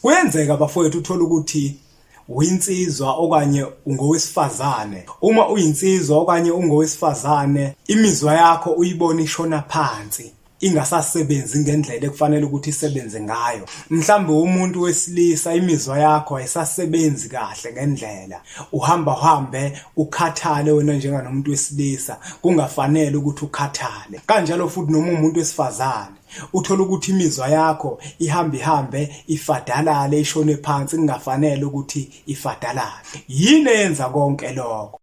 Kuyenzeka bafowethu uthole ukuthi uyinsizwa okanye ungowesifazane. Uma uyinsizwa okanye ungowesifazane, imizwa yakho uyibona ishona phansi ingasasebenzi ngendlela ekufanele ukuthi isebenze ngayo. Mhlambe umuntu wesilisa imizwa yakho ayisasebenzi kahle ngendlela. Uhamba uhambe ukhathale wena njenganomuntu wesilisa kungafanele ukuthi ukhathale. Kanjalo futhi noma umuntu wesifazane Uthole ukuthi imizwa yakho ihamba ihambe ifadalale ishone phansi kungafanele ukuthi ifadalale. Yini eyenza konke lokho?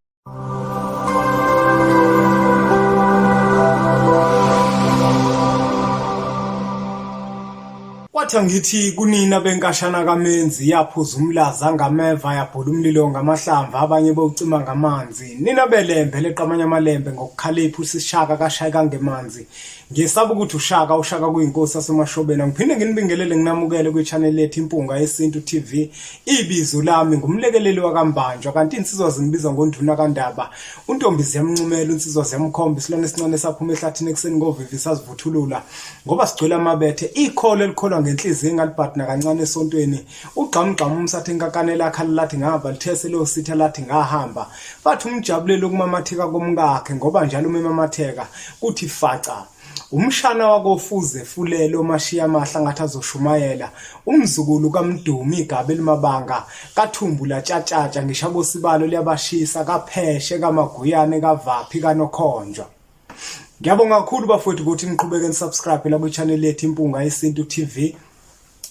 Kwathi angithi kunina benkashana kaMenzi yaphuza umlaza ngameva yabhula umlilo ngamahlamvu abanye bewucima ngamanzi. Nina belembe leqamanye amalembe ngokukhalipha usishaka kashaye kangemanzi. Ngiyesaba ukuthi uShaka uShaka kuyinkosi yaseMashobeni. Ngiphinde nginibingelele nginamukele kwi-channel yethu Impunga Yesintu TV. Ibizo lami ngumlekeleli wakaMbanjwa kanti insizwa zingibiza ngonduna kaNdaba. Untombi ziyamncumela insizwa ziyamkhomba isilwane esincane saphuma ehlathini ekuseni ngovivi sazivuthulula ngoba sigcwele amabethe. Ikholo elikholwa ngenhliziyo engalibhadi nakancane esontweni. Ugqamugqamu umsathe inkankane lakhala lathi ngihamba lithese lositha lathi ngahamba. Bathi umjabulele ukumamatheka komkakhe ngoba njalo uma emamatheka kuthi faca. Umshana wakoFuze Fulelo omashiya amahla ngathi azoshumayela, umzukulu kaMdumi igaba elimabanga, kaThumbu latshatshatsha ngisho abosibalo liyabashisa, kaPheshe kaMaguyane kaVaphi kaNokhonjwa. Ngiyabonga kakhulu bafowethu ukuthi niqhubeke nisubscribe la kwi-channel yethu Impunga Yesintu TV.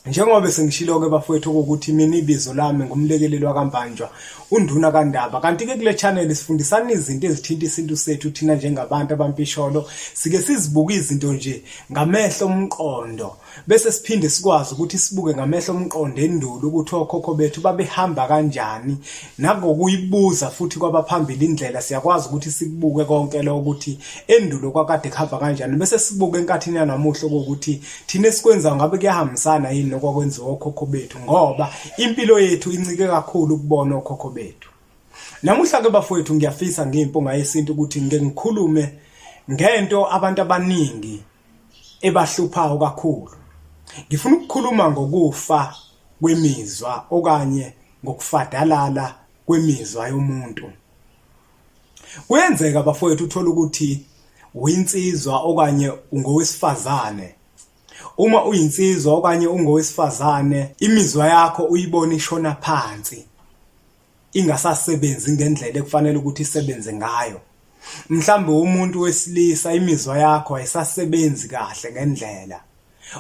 Njengoba besengishilo-ke bafowethu okokuthi mina ibizo lami ngumlekeleli wakaMbanjwa, uNduna kaNdaba. Kanti-ke kule channel sifundisana izinto ezithinta isintu sethu thina njengabantu abampisholo. Sike sizibuke izinto nje ngamehlo omqondo bese siphinde sikwazi ukuthi sibuke ngamehlo omqondo endulo ukuthi okhokho bethu babehamba kanjani nangokuyibuza futhi kwabaphambili indlela siyakwazi ukuthi sikubuke konke lokho ukuthi endulo kwakade kuhamba kanjani bese sibuke enkathini yanamuhla ukuthi Thina esikwenzayo ngabe kuyahambisana yini nokwakwenziwa okhokho bethu ngoba impilo yethu incike kakhulu ukubona okhokho bethu. Namuhla ke bafowethu ngiyafisa ngiyimpunga yesintu ukuthi ngike ngikhulume ngento abantu abaningi ebahluphayo kakhulu. Ngifuna ukukhuluma ngokufa kwemizwa okanye ngokufadalala kwemizwa yomuntu. Kuyenzeka bafowethu uthola ukuthi uyinsizwa okanye ungowesifazane. Uma uyinsizwa okanye ungowesifazane, imizwa yakho uyibona ishona phansi ingasasebenzi ngendlela ekufanele ukuthi isebenze ngayo. Mhlambe umuntu wesilisa imizwa yakho ayisasebenzi kahle ngendlela.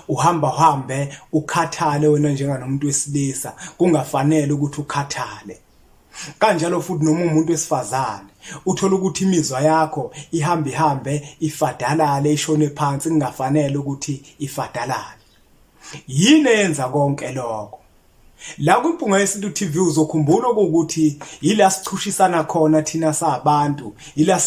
Uhamba uhambe ukhathale wena njenganomuntu wesilisa kungafanele ukuthi ukhathale. Kanjalo futhi noma umuntu wesifazane uthola ukuthi imizwa yakho ihamba ihambe ifadalale ishone phansi kungafanele ukuthi ifadalale. Yini eyenza konke lokho? La kwiMpunga Yesintu TV uzokhumbula ukuthi yila sichushisana khona thina sabantu, yila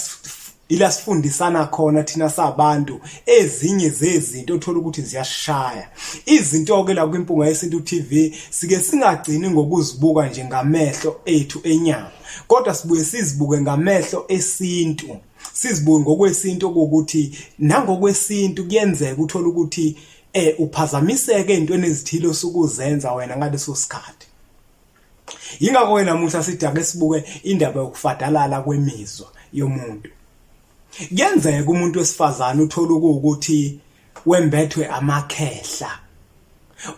ila sifundisana khona thina sabantu ezinye zezinto othola ukuthi ziyashaya izinto ke la kwiMpunga Yesintu TV sike singagcini ngokuzibuka nje ngamehlo ethu enyama kodwa sibuye sizibuke ngamehlo esintu sizibuke ngokwesintu ukuthi nangokwesintu kuyenzeka uthola ukuthi eh uphazamiseke ezintweni ezithile osukuzenza wena ngaleso sikhathi Yingakho-ke namuhla sithi ake sibuke indaba yokufadalala kwemizwa yomuntu. Kuyenzeka umuntu wesifazane uthole ukuthi wembethwe amakhehla.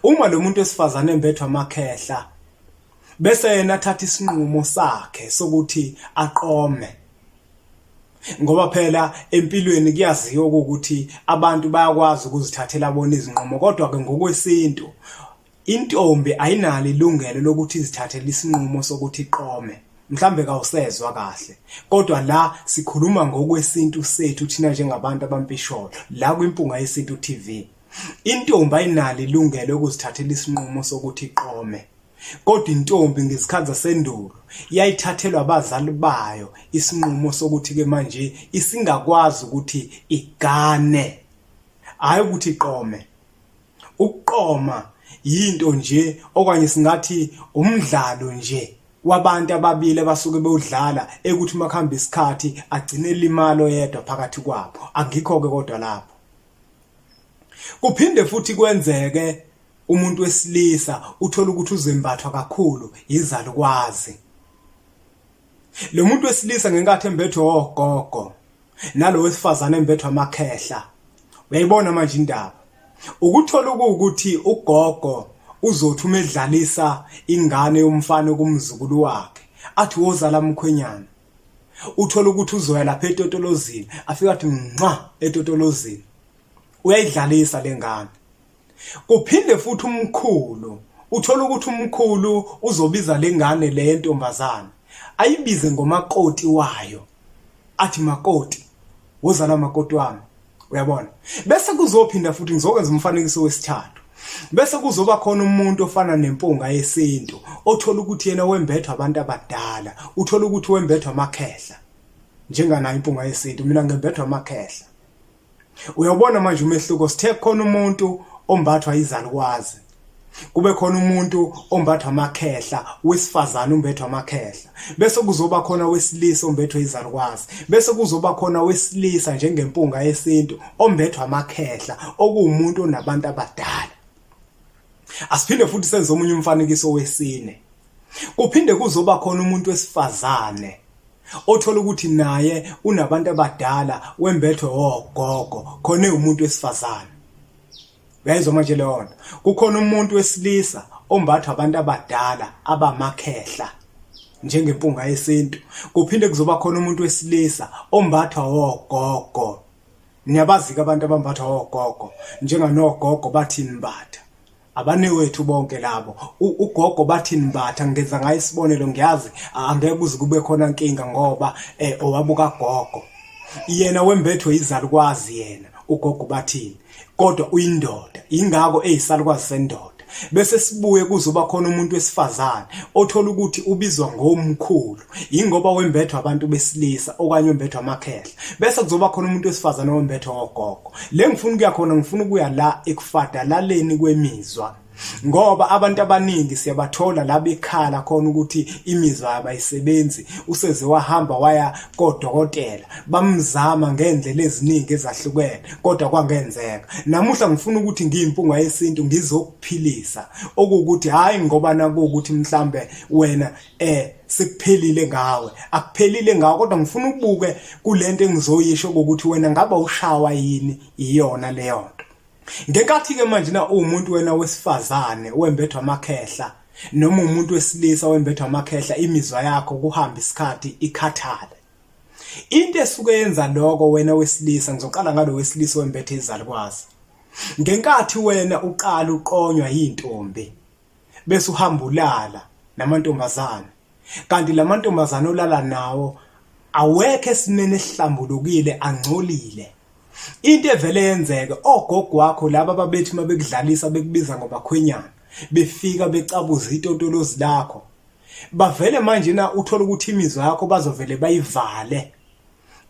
Uma lo muntu wesifazane embethwe amakhehla bese yena athatha isinqumo sakhe sokuthi aqome ngoba phela empilweni kuyaziwa ukuthi abantu bayakwazi ukuzithathela bona izinqumo kodwa ke ngokwesintu Intombi ayinalo ilungelo lokuthi izithathele isinqumo sokuthi iqome. Mhlambe kawusezwa kahle. Kodwa la sikhuluma ngokwesintu sethu thina njengabantu abampisholo la kwiMpunga Yesintu TV. Intombi ayinalo ilungelo lokuzithathela isinqumo sokuthi iqome. Kodwa intombi ngezikhathi zasendulo yayithathelwa abazali bayo isinqumo sokuthi ke manje isingakwazi ukuthi igane hhayi ukuthi iqome. Ukuqoma yinto nje okanye singathi umdlalo nje wabantu ababili abasuke bewudlala ekuthi uma kuhamba isikhathi agcine elimala oyedwa phakathi kwabo. Angikho-ke kodwa lapho. Kuphinde futhi kwenzeke Umuntu wesilisa uthola ukuthi uzembathwa kakhulu yizalukwazi. Lo muntu wesilisa ngenkathi embethwe ogogo nalo wesifazane embethwe amakhehla. Uyayibona manje indaba. Ukuthola ukuthi ugogo uzothi uma edlalisa ingane yomfana kumzukulu wakhe athi woza la mkhwenyana. Uthola ukuthi uzoya lapha etotolozini afike athi nqa etotolozini. Uyayidlalisa lengane. Kuphinde futhi umkhulu uthola ukuthi umkhulu uzobiza lengane le yentombazane ayibize ngomakoti wayo athi makoti woza la makoti wami uyabona bese kuzophinda futhi ngizokwenza umfanekiso wesithathu bese kuzoba khona umuntu ofana nempunga yesintu othola ukuthi yena wembethwa abantu abadala uthola ukuthi wembethwa amakhehla njenganayo impunga yesintu mina ngembethwa amakhehla Uyawubona manje umehluko sithe khona umuntu ombathwa izalukwazi kube khona umuntu ombathwa amakhehla wesifazane umbethwa amakhehla bese kuzoba khona wesilisa ombethwe izalukwazi bese kuzoba khona wesilisa njengempunga yesintu ombethwa amakhehla okuwumuntu onabantu abadala asiphinde futhi senze omunye umfanekiso wesine kuphinde kuzoba khona umuntu wesifazane othola ukuthi naye unabantu abadala wembethwe ogogo khona umuntu wesifazane uyayizwa manje leyo nto kukhona umuntu wesilisa ombathwa abantu abadala abamakhehla njengempunga yesintu kuphinde kuzoba khona umuntu wesilisa ombathwa ogogo niyabazi-ke abantu abambathwa ogogo njenganogogo bathini mbatha Abanewethu bonke labo ugogo bathini mbatha ngenza ngayo isibonelo ngiyazi angeke kuze kube khona nkinga ngoba eh owabuka gogo yena wembethwe izalukwazi yena ugogo bathini kodwa uyindoda ingako eyisalukwazi sendoda bese sibuye kuzoba khona umuntu wesifazane othola ukuthi ubizwa ngomkhulu yingoba wembethwa abantu besilisa okanye wembethwa amakhehla bese kuzoba khona umuntu wesifazane owembethwa ogogo Le ngifuna ukuya khona ngifuna ukuya la ekufadalaleni kwemizwa ngoba abantu abaningi siyabathola la bekhala khona ukuthi imizwa abayisebenzi useze wahamba waya kodokotela bamzama ngendlela eziningi ezahlukene kodwa kwangenzeka namuhla ngifuna ukuthi ngiyimpunga yesintu ngizokuphilisa okuwukuthi hayi ngoba nakuwukuthi mhlambe wena eh sekuphelile ngawe akuphelile ngawe kodwa ngifuna ubuke kulento engizoyisho ukuthi wena ngaba ushawa yini iyona leyo nto ngenkathi ke manje na uwumuntu wena wesifazane wembethwa amakhehla noma umuntu wesilisa wembethwa amakhehla imizwa yakho kuhamba isikhathi ikhathale into esuke yenza lokho wena wesilisa ngizoqala ngalo wesilisa wembethe izalukwazi ngenkathi wena uqala uqonywa yintombi bese uhamba ulala namantombazane kanti lamantombazane olala nawo awekho esimeni esihlambulukile angcolile into evele yenzeke ogogo wakho laba babethi uma bekudlalisa bekubiza ngobakhwenyana befika becabuza itotolozi lakho bavele manje na uthola ukuthi imizwa yakho bazovele bayivale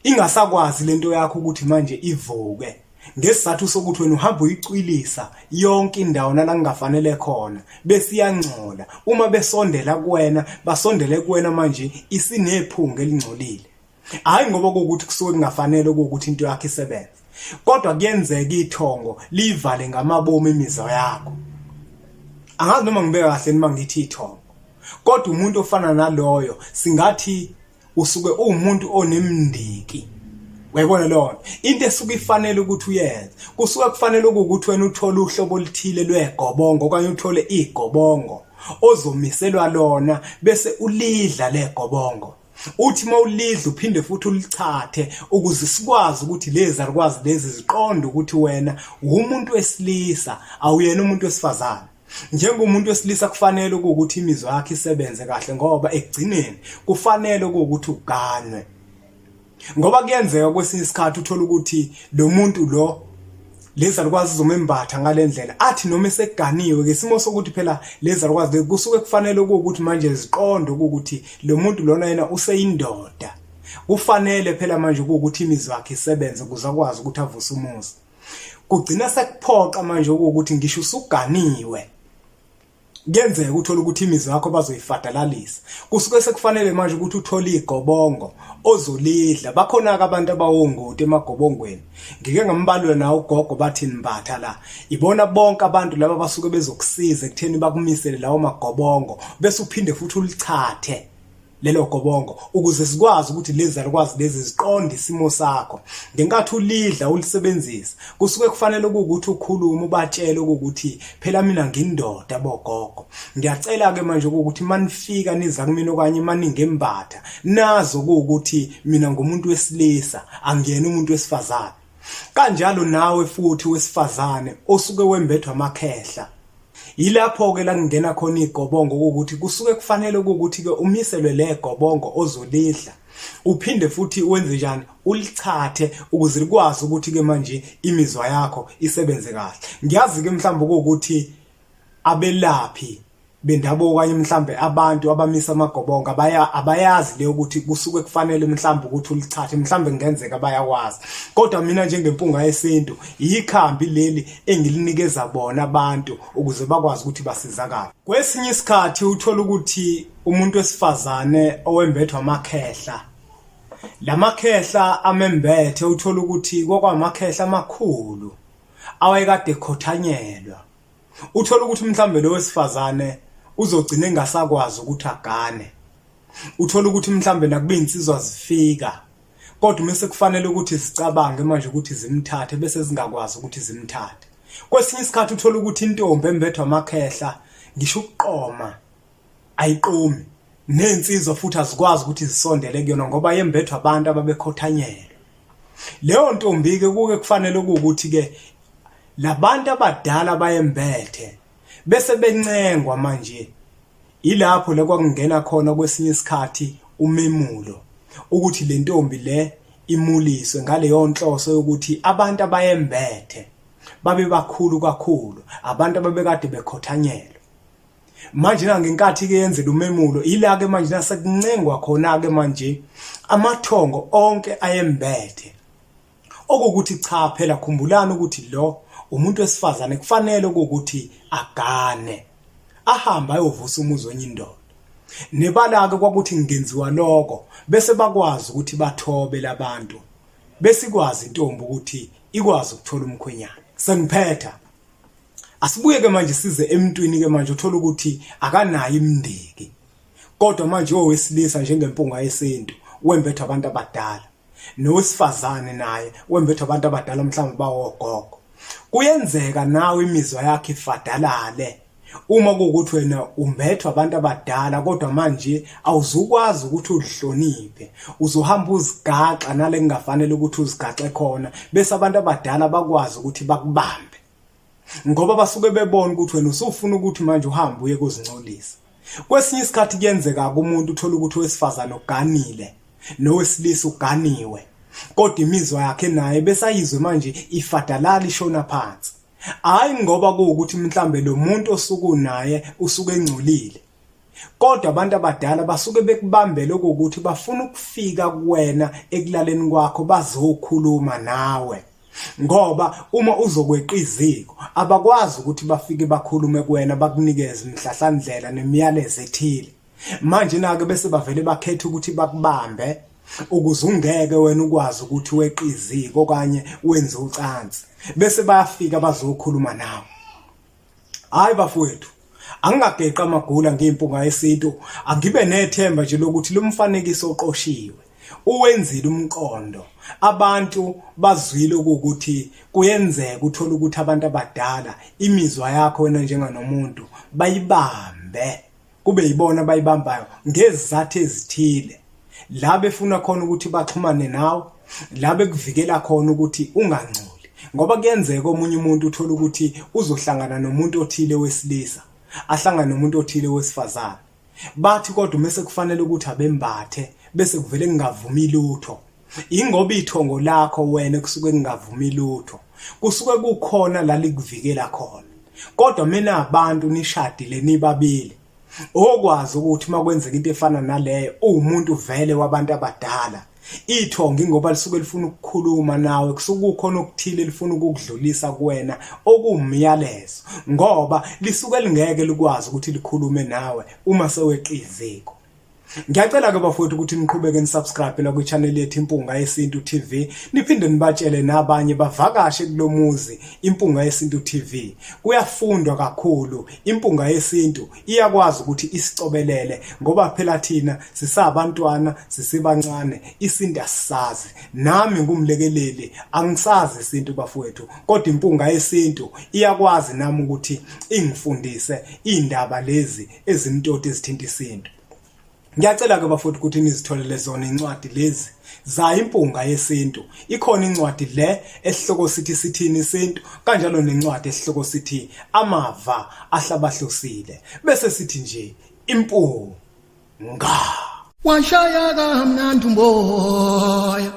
ingasakwazi lento yakho ukuthi manje ivuke ngesizathu sokuthi wena uhamba uyicwilisa yonke indawo nala kungafanele khona bese iyangcola uma besondela kuwena basondele kuwena manje isinephunga elingcolile hayi ngoba kuwukuthi kusuke kungafanele ukuthi into yakho isebenze kodwa kuyenzeka ithongo livale ngamabomu imizwa yakho angazi noma ngibeka kahle noma ngithi ithongo kodwa umuntu ofana naloyo singathi usuke uwumuntu onemndiki uyayibona leyo nto into esuke ifanele ukuthi uyenze kusuke kufanele ukuthi wena uthole uhlobo oluthile lwegobongo okanye uthole igobongo ozomiselwa lona bese ulidla legobongo uthi uma ulidla uphinde futhi ulichathe ukuze sikwazi ukuthi lezi alukwazi lezi ziqonde ukuthi wena umuntu wesilisa awuyena umuntu wesifazane Njengomuntu wesilisa kufanele ukuthi imizwa yakhe isebenze kahle ngoba ekugcineni kufanele ukuthi uganwe. Ngoba kuyenzeka kwesinye isikhathi uthola ukuthi lo muntu lo lezi alukwazi zomembatha ngalendlela athi noma eseganiwe ngesimo sokuthi phela lezi alukwazi kusuke kufanele ukuthi manje ziqonde ukuthi lo muntu lona yena useyindoda kufanele phela manje ukuthi imizwa yakhe isebenze ukuze akwazi ukuthi avuse umuzi kugcina sekuphoqa manje ukuthi ngisho usuganiwe Kuyenzeka uthole ukuthi imizwa yakho bazoyifadalalisa. Kusuke sekufanele manje ukuthi uthole igobongo ozolidla. Bakhona-ke abantu abawongoti emagobongweni. Ngike ngambalula nawo ugogo bathini Mbatha la. Ibona bonke abantu laba basuke bezokusiza ekutheni bakumisele lawo magobongo bese uphinde futhi ulichathe lelo gobongo ukuze sikwazi ukuthi lezi zalukwazi lezi ziqonde isimo sakho. Ngenkathi ulidla ulisebenzisa kusuke kufanele ukuthi ukhulume ubatshele ukuthi phela mina ngindoda bogogo. Ngiyacela ke manje ukuthi manifika niza kumina okanye maningembatha nazo ukuthi mina ngumuntu wesilisa angiyena umuntu wesifazane. Kanjalo nawe futhi wesifazane osuke wembethwa amakhehla. Yilapho-ke la kungena khona igobongo ukuthi kusuke kufanele ukuthi-ke umiselwe le gobongo ozolidla uphinde futhi wenze njani ulichathe ukuze likwazi ukuthi-ke manje imizwa yakho isebenze kahle. Ngiyazi-ke mhlawumbe ukuthi abelaphi bendabuko okanye mhlambe abantu abamisa amagobongo abaya abayazi le ukuthi kusuke kufanele mhlambe ukuthi ulichathe mhlambe kungenzeka bayakwazi kodwa mina njengempunga yesintu yikhambi leli engilinikeza bona abantu ukuze bakwazi ukuthi basizakale. Kwesinye isikhathi uthola ukuthi umuntu wesifazane owembethwa amakhehla lamakhehla amembethe uthola ukuthi kwakwamakhehla amakhulu awayekade ekhothanyelwa. Uthola ukuthi mhlambe lo wesifazane uzogcina engasakwazi ukuthi agane. Uthola ukuthi mhlambe nakuba iy'nsizwa zifika kodwa uma sekufanele ukuthi zicabange manje ukuthi zimthathe bese zingakwazi ukuthi zimthathe. Kwesinye isikhathi uthola ukuthi intombi embethwa amakhehla ngisho ukuqoma ayiqomi nezinsizwa futhi azikwazi ukuthi zisondele kuyona ngoba yembethwa abantu ababekhothanyelwe. Leyo ntombi-ke kuke kufanele ukuthi-ke labantu abadala bayembethe bese bencengwa manje ilapho la kwakungena khona kwesinye isikhathi umemulo ukuthi le ntombi le imuliswe ngaleyo nhloso yokuthi abantu abayembethe babe bakhulu kakhulu abantu ababekade bekhothanyelwe. Manje na ngenkathi ke yenzela umemulo ila ke manje nasekuncengwa khona ke manje amathongo onke ayembethe okukuthi cha phela khumbulani ukuthi lo umuntu wesifazane kufanele ukuthi agane ahambe ayovusa umuzi wenye indoda. Nebala-ke kwakuthi kungenziwa lokho bese bakwazi ukuthi bathobe labantu besikwazi intombi ukuthi ikwazi ukuthola umkhwenyana. Sengiphetha. Asibuye ke manje size emntwini ke manje uthola ukuthi akanayo imindiki. Kodwa manje owesilisa njengempunga yesintu wembethwa abantu abadala. Nowesifazane naye wembethwa abantu abadala mhlawumbe bawogogo. Kuyenzeka nawe imizwa yakho ifadalale uma kuwukuthi wena umbethwa abantu abadala kodwa manje awuzukwazi ukuthi uzihloniphe uzohamba uzigaxa nale kungafanele ukuthi uzigaxe khona bese abantu abadala bakwazi ukuthi bakubambe ngoba basuke bebona ukuthi wena usufuna ukuthi manje uhambe uye kuzincolisa. Kwesinye isikhathi kuyenzeka kumuntu uthola ukuthi owesifazane uganile nowesilisa uganiwe kodwa imizwa yakhe naye besayizwe manje ifadalala ishona phansi. Hhayi ngoba kuwukuthi mhlambe lo muntu osuke unaye usuke engcolile Kodwa abantu abadala basuke bekubambele okuwukuthi bafuna ukufika kuwena ekulaleni kwakho bazokhuluma nawe. Ngoba uma uzokweqa iziko abakwazi ukuthi bafike bakhulume kuwena bakunikeze imihlahlandlela nemiyalezo ethile. Manje na-ke bese bavele bakhetha ukuthi bakubambe ukuze ungeke wena ukwazi ukuthi weqe iziko okanye wenze ucansi. Bese bayafika bazokhuluma nawe. Hayi bafowethu, angingageqi amagula ngiyimpunga yesintu, angibe nethemba nje lokuthi lo mfanekiso oqoshiwe uwenzile umqondo. Abantu bazwile ukuthi kuyenzeka uthole ukuthi abantu abadala imizwa yakho wena njenganomuntu bayibambe kube yibona abayibambayo ngezizathu ezithile la befuna khona ukuthi baxhumane nawe la bekuvikela khona ukuthi ungangcoli ngoba kuyenzeka omunye umuntu uthola ukuthi uzohlangana nomuntu othile wesilisa ahlangane nomuntu othile wesifazane bathi kodwa uma sekufanele ukuthi abembathe bese kuvele kungavumi lutho ingoba ithongo lakho wena kusuke kungavumi lutho kusuke kukhona la likuvikela khona kodwa mina abantu nishadile nibabili okwazi ukuthi uma kwenzeka into efana naleyo uwumuntu vele wabantu abadala. Ithonga ingoba lisuke lifuna ukukhuluma nawe kusuke kukhona okuthile lifuna ukukudlulisa kuwena okuwumyalezo ngoba lisuke lingeke likwazi ukuthi likhulume nawe uma seweqa iziko. Ngiyacela ke bafowethu ukuthi niqhubeke nisubscribe la kwi-channel yethu Impunga Yesintu TV niphinde nibatshele nabanye bavakashe kulomuzi Impunga Yesintu TV. Kuyafundwa kakhulu Impunga Yesintu iyakwazi ukuthi isicobelele ngoba phela thina sisabantwana sisibancane isintu asisazi. Nami ngumlekeleli angisazi isintu bafowethu kodwa Impunga Yesintu iyakwazi nami ukuthi ingifundise indaba lezi ezimtoti ezithinta isintu. Ngiyacela ke bafowethu ukuthi nizitholele zona incwadi lezi zayo impunga yesintu. Ikhona incwadi le esihloko sithi sithini isintu kanjalo nencwadi esihloko sithi amava ahlabahlosile. Bese sithi nje impunga. Washaya kamnandi umoya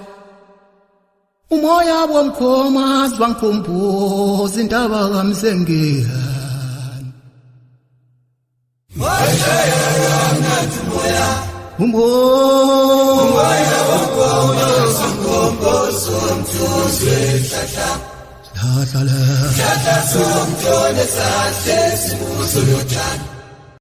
Umoya womkhomazi wangikhumbuza indaba kaMsengiyane. Hlahla